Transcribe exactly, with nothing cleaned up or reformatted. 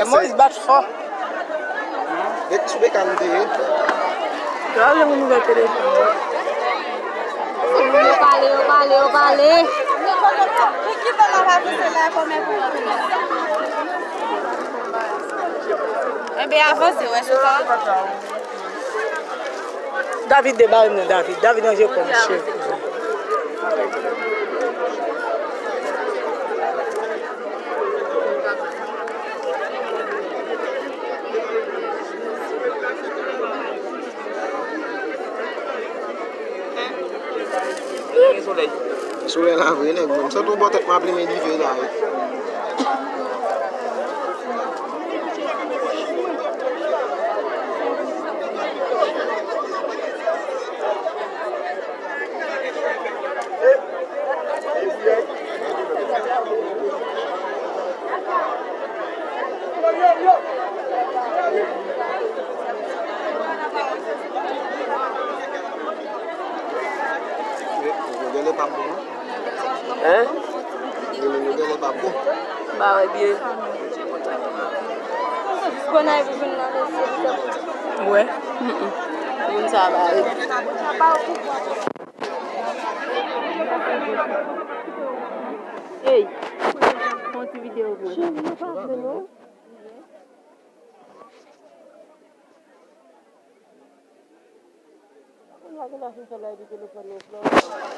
Moïse bat fò. Sou bekan m te ye. Yo ap jwenn yon nouvèl telefòn. Yo pale, yo pale, yo pale. Enben, avanse, wè, se sa. David, debare m nan David. David ranje kò m, cheri. Solèy la vre, nèg, mwen. M santi yon bò tèt m ap limen dife la, wi. Modèl pa bon, non? Hein? Modèl pa bon. Ba wè byen. Konay pou vin nan mesye. Wè. Mm-mm. Moun sa ba wè. Hey. Fè yon ti videyo pou mwen. Cheri, nou pa vle, non. Kounye a, kounye a, fin fè live telefòn nan flò.